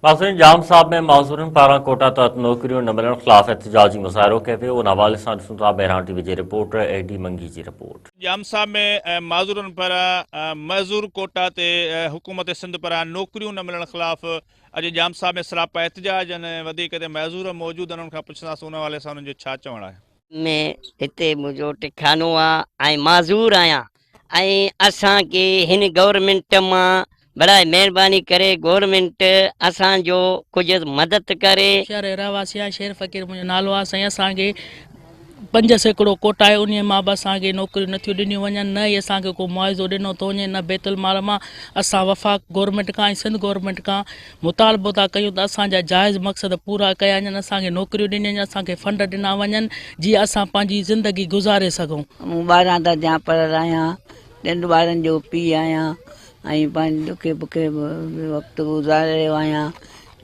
ناظرين ڄام صاحب ۾ معذورن پاران ڪوٽا تحت نوڪريون نه ملڻ خلاف احتجاجي مظاهرو ڪيو ويو ان حوالي سان ڏسون ٿا مهراڻ ٽي وي جي رپورٽر اي ڊي منگي جي رپورٽ. ڄام صاحب ۾ معذورن پاران معذور ڪوٽا تي حڪومت سنڌ پاران نوڪريون نه ملڻ خلاف اڄ ڄام صاحب ۾ سراپا احتجاج ۽ وڌيڪ هتي معذور موجود آهن انهن کان پڇنداسون ان حوالي سان انهن جو ڇا چوڻ آهي. ۾ هتي منهنجو ٽڪانو آ ۽ معذور آهيان ۽ اسان کي هن گورنمينٽ مان برائي مهرباني ڪري گورنمينٽ اسان جو ڪجهه مدد ڪري. شهر جو رهواسي آهيان شير فقير منهنجو نالو آهي سائين اسان کي 5% ڪوٽا آهي انهي مان به اسان کي نوڪريون نٿيون ڏنيون وڃن نه ئي اسان کي ڪو معاوضو ڏنو ٿو وڃي نه بيت المال مان اسان وفاق گورنمينٽ کان ۽ سنڌ گورنمينٽ کان مطالبو ٿا ڪيون ته اسان جا جائز مقصد پورا ڪيا وڃن اسان کي نوڪريون ڏنيون وڃن اسان کي فنڊ ڏنا وڃن جيئن اسان پنهنجي زندگي گذاري سگهون. مون ٻارهن درجا پڙهيل آهيان، ٽن ٻارن جو پيء آهيان ۽ پنهنجي ڏکي بکي وقت گذاري رهيو آهيان.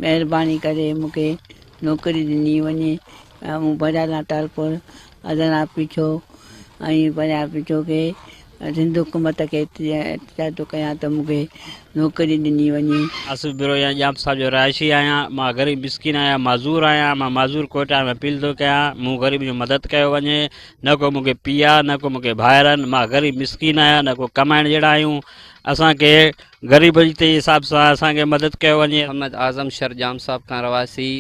مهرباني ڪري مون کي نوڪري ڏني وڃي. مون پريالا ٽالپر ادنا پيڇو ۽ پريا پيڇو کي سنڌ حڪومت کي احتجاج ٿو ڪيان ته مون کي نوڪري ڏني وڃي. آصف بروهي آهيان ڄام صاحب جو رهائشي آهيان مان غريب مسڪين آهيان معذور آهيان مان معذور ڪوئٽا ۾ اپيل ٿو ڪيان مون غريب جو مدد ڪيو وڃي نه ڪو مون کي پيء آ نه ڪو مون کي ڀائر آهن مان غريب مسڪين آهيان نه ڪو ڪمائڻ جهڙا آهيون اسان کي غريب جي حساب سان اسان کي مدد ڪيو وڃي. محمد اعظم شھر ڄام صاحب کان رھواسي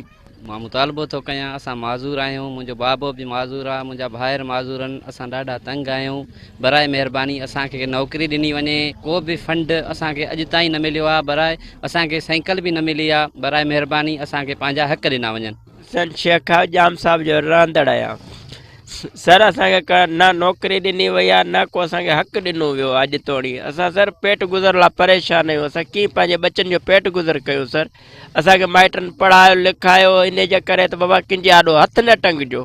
مان مطالبو ٿو ڪيان اسان معذور آهيون منهنجو بابو به معذور آ منهنجا ڀائر معذور آهن اسان ڏاڍا تنگ آهيون برائي مهرباني اسان کي نوڪري ڏني وڃي ڪو به فنڊ اسان کي اڄ تائين نه مليو آ برائي اسان کي سائيڪل به نه ملي آ برائي مهرباني اسان کي پنهنجا حق ڏنا وڃن. حسن شيخ ڄام صاحب جو رهندڙ آهيان سر اسان کي ڪا نه نوڪري ڏني وئي آهي نه ڪو اسان کي حق ڏنو ويو آهي اڄ توڻي اسان سر پيٽ گذر لاء پريشان آهيون اسان ڪيئن پنهنجي ٻچن جو پيٽ گذر ڪيون سر اسان کي مائٽن پڙهايو لکايو انهي جي ڪري ته بابا ڪن جي آڏو هٿ نه ٽنگجو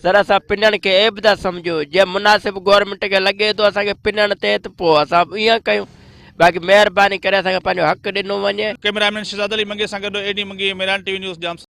سر اسان پنڻ کي عيب ٿا سمجهون جي مناسب گورنمينٽ کي لڳي ٿو اسان کي پنڻ تي ته پوء اسان به ائين ڪيون باقي مهرباني ڪري اسان کي پنهنجو حق ڏنو وڃي. ڪئميرا مين شھزاد علي منگي سان گڏ A D Mangi, Mehran T V news, Jam.